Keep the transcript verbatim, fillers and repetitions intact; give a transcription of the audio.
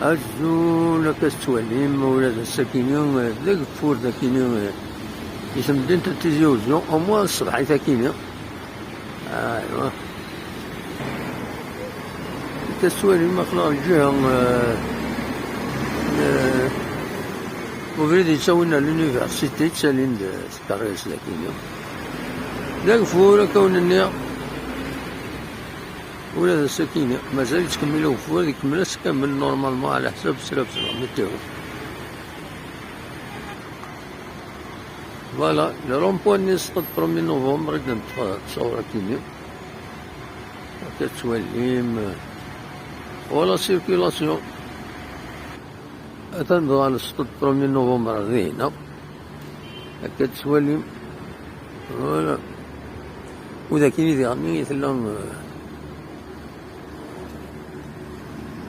Azul, akka tettwalim, ula d ass-akini, eh, d ageffur d akini, eh, i temdint n Tizi Uzzu, au moins ṣṣbeḥ-it akini. Aywa. Akka tettwalim, aql-aɣ lǧiha, eh, eh, ubrid yettawin ar l'université, ttalin-d tkeṛṛust d akini. D ageffur, akka wen-nniɣ. Ula d ass-akini, mazal yettkemmil ugeffur, ikemmel ass kamel, normalement, ɛla ḥsab ssrabseɣ, météo. Voilà, le rond-point-nni sṭeḍ premier novembre i d-neṭṭef ṣṣura-kini. Akka tettwalim, eh, la circulation. Atan dɣa nesṭeḍ premier novembre dinna. Akka tettwalim. Voilà. U d akini diɣen i tella, eh,